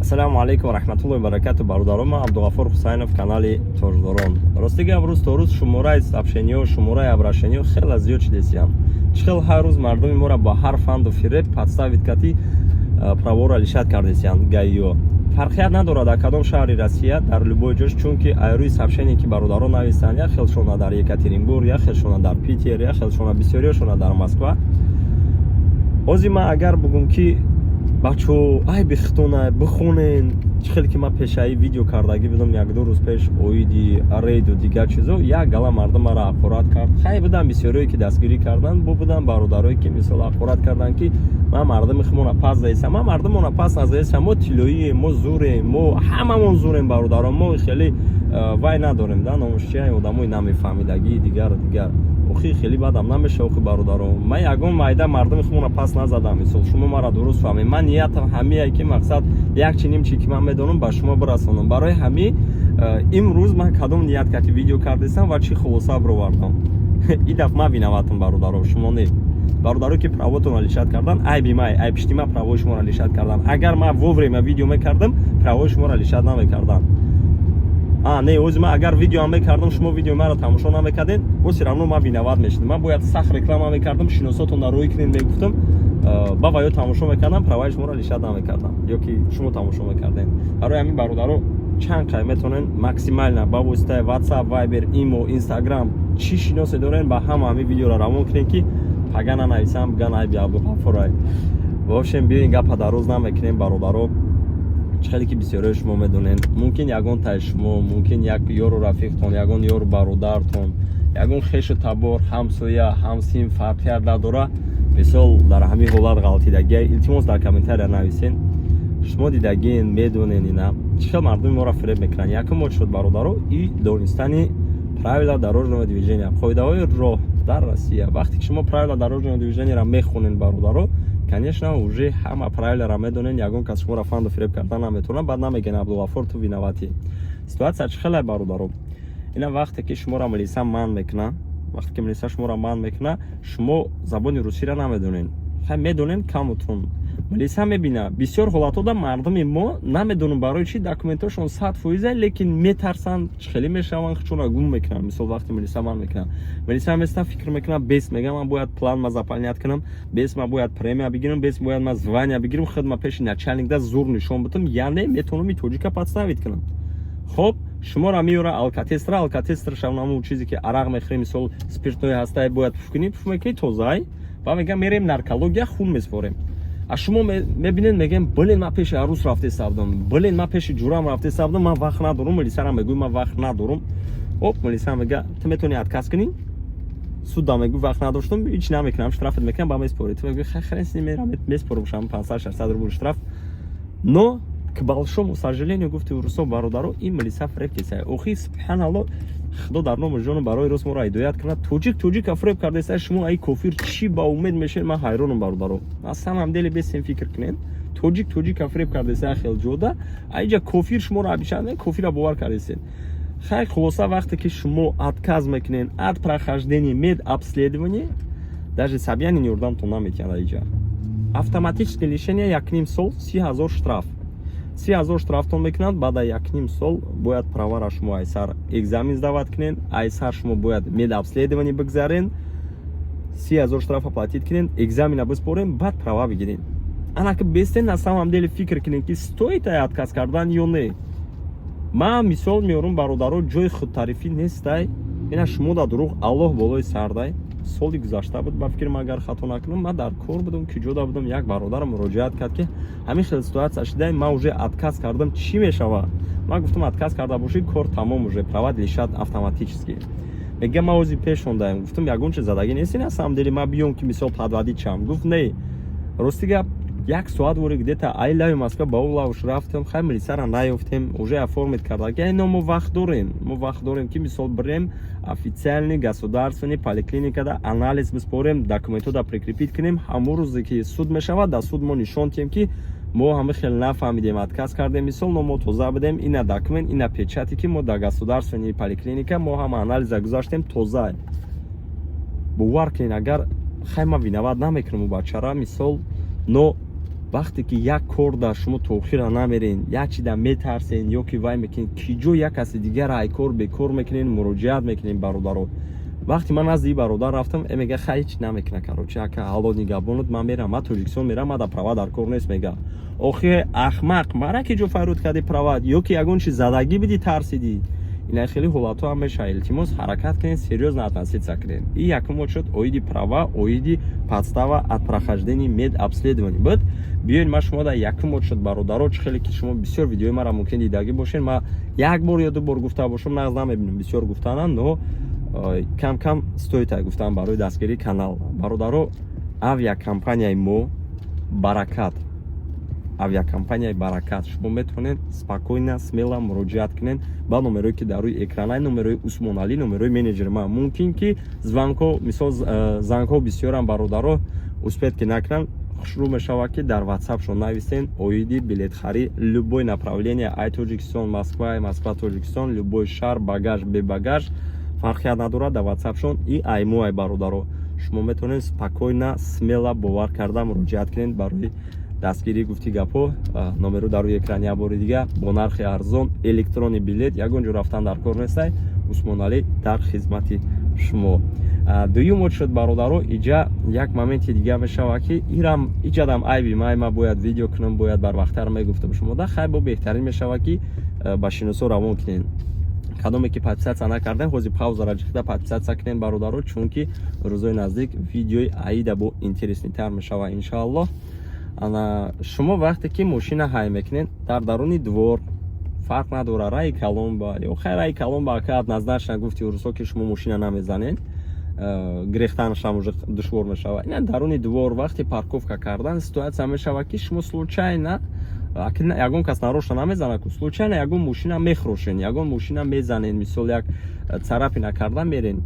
Ассалому алайкум ва раҳматуллоҳи ва баракату, бародарон. Ман Абдуғафур Ҳусайнов, канали Тоҷдорон. Рости гап, рӯз то рӯз шумораи сообщениҳо, шумораи обращениҳо хеле зиёд шудесиям. Чӣ хел ҳар рӯз мардуми моро ба ҳар фанду фиреб подставить кати правора лишать кардесиянд ГАИ-ё. Фарқият надорад, дар кадом шаҳри Россия, дар любой ҷош, чунки айрӯи сообщение, ки бародарон нависанд, як хелшона дар Екатеринбург, як хелшона дар Питер, як хелшона, бисёриёшона дар Москва. Ҳозир ман агар бугум, ки бачаҳо, ай бихтона бихонен, чӣ хеле ки ман пешаи видео кардагӣ будам 1-2 рӯз пеш оиди рейду дигар чизо, як гала мардум маро ҳақорат кард. Хай, будам бисёриое, ки дастгирӣ карданд, бо будам бародарое, ки мисол ҳақорат карданд, ки ман мардуми худмона пас заисам. Ман мардумона пас назаисам. Мо тиллоием, мо зурем, мо ҳамамон зурем, бародарон. Мо хеле вай надорем да, номуш чия, одамои намефаҳмидагии дигару дигар. Охи, хеле бадам намеша. Охи, бародарон, ман ягон майда мардуми худмона пас назадам. Мисол, шумо маро дуруст фаҳмед. Ман ниятам ҳамие, ки мақсад як чи нимчи, ки ман медонам, ба шумо бирасонам. Барои ҳами имрӯз ман кадом ният карди видео кардесам ва чӣ хулоса бировардам? И дафъ ман виноватам, бародаро, шумо не. Бародаро, ки правотонро лишать кардан, айби май, ай пишти ман правои шуморо лишать кардан. Агар ман вовремя видео мекардам, правои шуморо лишать намекардам. А не, ози ман агар видеоам мекардам, шумо видеои маро тамошо намекардед, бо всё равно ман виноват мешудам. Ман бояд сахт реклама мекардам, шиносотонро рӯй кунед мегуфтам, ба ва ё тамошо мекардам, праваи шуморо лишать намекардам, ё ки шумо тамошо мекардем. Барои ҳамин, бародаро, чанд қай метавонен максимально ба воситаи WhatsApp, Viber, Imo, Instagram, чӣ шиносе дорен, ба ҳама ҳамин видеоро равон кунем, ки пага нанависам, биган айби Абдуғаффорай. В общем, биёин, гапа дароз намекунем, бародаро. Чӣ хеле ки бисёриҳои шумо медонед, мумкин ягон таи шумо, мумкин як ёру рафиқтон, ягон ёру бародартон, ягон хешу табор, ҳамсоя, ҳамсин, фарқият надора, мисол, дар ҳамин ҳолат ғалтидагия, илтимос, дар комментария нависен. Шумо дидагин, медонен, ина чӣ хел мардуми моро фиреб мекунанд. Якум мо шуд, бародаро, и донистани правила дорожного движения, қоидаҳои роҳ дар Россия. Вақте ки шумо правила дорожного движенияро мехонен, бародаро, конечно, уже ҳама правиларо медонен, ягон кас шуморо фанду фиреб кардан наметавонад. Баъд намегӯян: «Абдулғаффор, ту виноватӣ». Ситуация чӣ хеле, бародаро? Ина вақте ки шуморо милиса манъ мекунад, вақте ки милиса шуморо манъ мекунад, шумо забони русиро намедонен, хай, медонен камутун. Милиса мебина, бисёр ҳолатҳода мардуми мо, намедонам барои чӣ, документҳошон 100%, лекин метарсанд, хеле мешаванд, худшонро гум мекунанд. Мисол, вақте милиса манъ мекунад, милиса места фикр мекунад, бес мега: «Ман бояд план ма заполнять кунам, бес ман бояд премия бигирам, бес бояд ман звания бигирам, худ ма пеши начальникда зур нишон бидам, яъне метавонам и тоҷика подставить кунам». Хоб, шуморо меёра алкотестра. Алкотестр шавнаму чизе, ки арақ мехӯрем, мисол, спиртное ҳастай, бояд пуф кунӣ, пуф мекунӣ, тозаай. Ба мегам, мерем наркология, хун меспорем. А шумо мебинед, мегем: «Блин, ман пеши арӯс рафтеста будам, блин, ман пеши ҷурам рафтеста будам, ман вақт надорам». Милисара мегӯй: «Ман вақт надорам». Оп, милиса мега: «Ту метавонӣ отказ кунӣ?» Суда мегӯй: «Вақт надоштам». Ҳеч намекунам, штрафат мекунам, ба меспорӣ. Ту мегӯй: «Хай, хрен с ним, мерам, меспорам шам 500-600 рубл штраф». Но, к большому сожалению, гуфти урусо, бародаро, ин милиса фреб кесай. Охи, субҳаналло, худо дар ному ҷону барои рост моро ҳидоят кунад. Тоҷик тоҷика фреб кардеса. Шумо ай кофир чӣ ба умед мешед? Ман ҳайронам, бародаро. На самом деле, бесем фикр кунед, тоҷик тоҷика фреб кардеса хел ҷода, айҷа кофир шуморо обещать, кофира бовар кардесед. Хай, хулоса, вақте ки шумо отказ мекунед от прохождения медобследования, даже Собянин ёрдамтон наметиҳад. Айҷа автоматически лишение 1,5 сол, 30 000 штраф. 30 000 штрафтон мекунанд. Баъда 1,5 сол бояд правара шумо айсар экзамен сдавать кунед, айсар шумо бояд медобследование бигзарен, 30 000 штрафа платить кунед, экзамена биспорем, баъд права бигирен. Анаки бестен, на самом деле фикр кунед, ки стоит ай отказ кардан ё не. Ман мисол меорум, бародаро, ҷои худтарифӣ нестай, ина шумо да дурӯғ, Аллоҳ болои сардай. Соли гузашта буд, ба фикрим, агар хато накунам, ман дар кор будам, куҷода будам, як бародарам муроҷиат кард, ки ҳамин хел ситуация шуда, ман уже отказ кардам, чӣ мешавад? Ман гуфтам: «Отказ карда бошӣ, кор тамом, уже права лишат автоматически». Мега: «Ман ози пеш ондаем». Гуфтам: «Ягон чи задагӣ нест, на самом деле ман биём, ки мисол подводить шам?» Гуфт: «Не». Рости гап, як соат вори где-то ай лави Москва ба ӯ лавш рафтем. Хай, милисара наёфтем, уже оформить карда. Но мо вақт дорем, мо вақт дорем, ки мисол бирем официальный государственный поликлиникада анализ биспорем, документҳо прикрепить кунем. Ҳамон рӯзе ки суд мешавад, дар суд мо нишон диҳем, ки мо ҳама хел нафаҳмидем, отказ кардем, мисол, но мо тоза будем, ина документ, ина печати, ки мо дар государственный поликлиника мо ҳама анализа гузаштем, тоза. Бовар кунед, агар хай, ман виноват намекунам ӯ бачара, мисол, но Вақте ки як кор дар шумо тоохира намерен, як чида метарсен ё ки вай мекунед, ки ҷо як каси дигар ай кор бекор мекунен, муроҷиат мекунем, бародаро. Вақте ман назди бародар рафтам, мега: «Хай, ҳеч намекуна, короче, ака, Алло нигаҳбонат, ман мерам, ман Тоҷикистон мерам, ман да права дар кор нест», мега. Охи, ахмақ, мара ки ҷо файруд кардӣ права ё ки ягон чи задагӣ бидӣ, тарсидӣ. Ина хеле ҳолатҳо ҳам мешавад. Илтимос, ҳаракат кунед, серьёзно относиться кунед. И якум шуд оиди права, оиди подстава от прохождения медобследования буд. Биёед, ман шумо дар якум шуд, бародаро, чӣ хеле ки шумо бисёр видеои мара мумкин дидагӣ бошед, ман як бор ё ду бор гуфта бошам, нағз намебинам бисёр гуфтанам, но кам кам стоит гуфтан барои дастгирии канал. Бародаро, авиакомпанияи мо «Баракат», авиакомпанияи «Баракат», шумо метавонед спокойно, смело муроҷиат кунед ба номерое ки дар рӯи экранай, номерои Усмоналӣ, номерои менеҷери ман. Мумкин ки звонко, мисол, зангҳо бисёрам, бародаро, успеть ки накунанд, хушрӯ мешавад ки дар ватсапшон нависен оиди билетхарӣ, любой направление: ай Тоҷикистон Москва, ай Москва Тоҷикистон, любой шаҳр, багаж, бе багаж, фарқият надорад. Дар ватсапшон и айму ай, бародаро, шумо метавонед спокойно, смело, бовар карда муроҷиат кунед барои дастгирӣ. Гуфти гапҳо, номеро дар рӯи экран. Як бори дига, бо нархи арзон электронный билет, ягон ҷо рафтан дар кор нестай, Усмоналӣ дар хизмати шумо. Дуюм шуд, бародаро, иҷа як моменти дига мешавад, ки ирам иҷадам айби май, ма бояд видео кунам, бояд барвақттар мегуфтам шумо да. Хай, бо беҳтарин мешавад ки ба шиносо равон кунед. Кадоме ки подписаться накардем, ҳозир паузара ҷихта подписаться кунем, бародаро, чунки рӯзои наздик видеои аида бо интересный тар мешавад, иншоаллоҳ. Ана, шумо вақте ки мошина ҳай мекунед дар даруни двор, фарқ надорад, раи калонба ё хай раи калонба, ака, однозначно, гуфти урусо, ки шумо мошина намезанед, гирехтанашам уже душвор мешавад. Ина даруни двор вақте парковка кардан, ситуация мешавад, ки шумо случайно, ягон кас нарочно намезанад ку, случайно ягон мошина мехӯрошен, ягон мошина мезанед, мисол, як царапина карда мерен.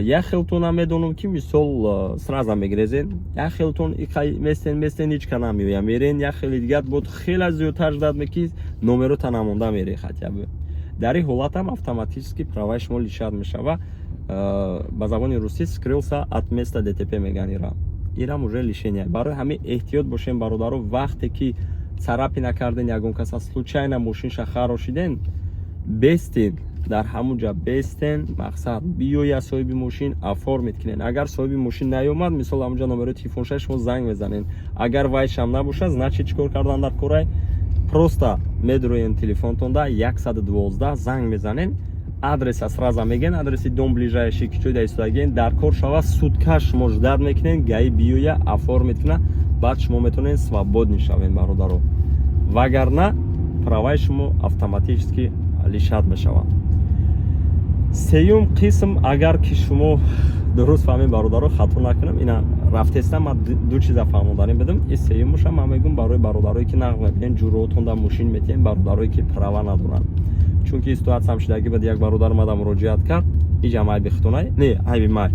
Як хелтона медонам, ки мисол, сразу мегрезен, як хелтон местен, местен, ҳеч ка намеоя, мерен, як хели дигар буд, хеле зиёдтар ждать меки, номерота намонда мере. Хотя бы дар ин ҳолатам автоматически праваи шумо лишать мешава. Ба забони русӣ «скрылся от места ДТП» меган ира. Ирам уже лишение. Барои ҳамин эҳтиёт бошем, бародаро. Вақте ки царапина карден, ягон каса случайно мошинша харошиден, бестен, дар ҳамун ҷа бестен, мақсад, биёя соҳиби мошин, оформить кунен. Агар соҳиби мошин наёмад, мисол, ҳамунҷа номерои телефонша шумо занг мезанен. Агар вайшам набошад, значит, чӣ кор кардан дар корай? Просто медроен телефонтонда, 112 занг мезанен, адреса сразу меген, адреси дом ближайший, ки ҷой даистодаген. Дар кор шава, сутка шумо ждать мекунен, ГАИ биёя, оформить куна, баъд шумо метавонед свободный шавен, бародаро. Вагарна праваи шумо автоматически лишать мешаванд. Сеюм қисм, агар ки шумо дуруст фаҳмед, бародаро, хато накунам, ина рафтестам, ман ду чиза фаҳмонданӣ бидам. И сеюмуша ман мегӯм барои бародарое ки нағз мебинен, ҷуроотонда мошин метиҳем, бародарое ки права надоранд, чунки ситуатсиям шудагӣ буд. Як бародар омада муроҷиат кард. Иҷам айби хитонай не, айби май,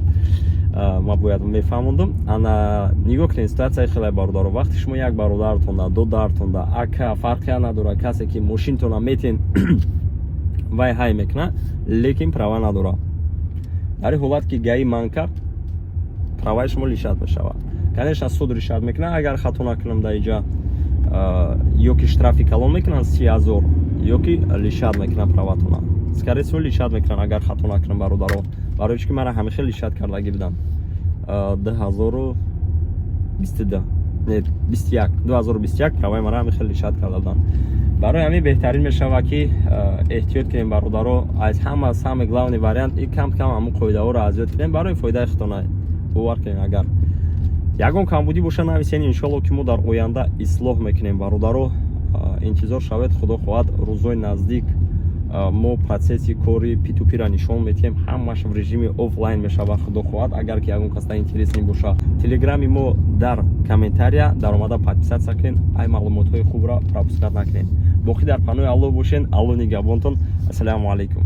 ман бояд мефаҳмондум. Ана, нигоҳ кунед, ситуатсияи хеле, бародаро. Вақте шумо як бародаратонда, додаратонда, ака, фарқия надорад, касе ки мошинтона метиҳен, вай ҳай мекунад, лекин права надорад. Дар ин ҳолат ки ГАИ манъ кард, праваи шумо лишать мешавад. Конечно, суд решать мекунад, агар хато накунам, дар иҷа ё ки штрафи калон мекунанд, 30 000, ё ки лишать мекунанд праватона. Скорее всего, лишать мекунанд, агар хато накунам, бародаро, барои чӣ ки мара ҳамин хел лишать кардагӣ будам 2022, не, 21, 2021 праваи мара ҳамин хел лишать карда буданд. Барои ҳамин беҳтарин мешавад, ки эҳтиёт кунем, бародаро. Аз ҳама самый главный вариант и кам кам ҳамун қоидаҳоро аз ёд кунем, барои фоидаи худтона. Бовар кунем, агар ягон камбудӣ боша, нависен, иншоалло, ки мо дар оянда ислоҳ мекунем. Бародаро, интизор шавед, худо хоҳад, рӯзои наздик мо процесси кори P2P-ра нишон медиҳем, ҳамаш в режими офлайн мешавад, худо хоҳад. Агар ки ягон касда интересный боша, телеграми мо дар комментария даромада подписаться кунед, ай маълумотҳои хубро пропускать накунед. Боқӣ дар паноҳи Аллоҳ бошен, Аллоҳ нигаҳбонтон. Ассалому алайкум.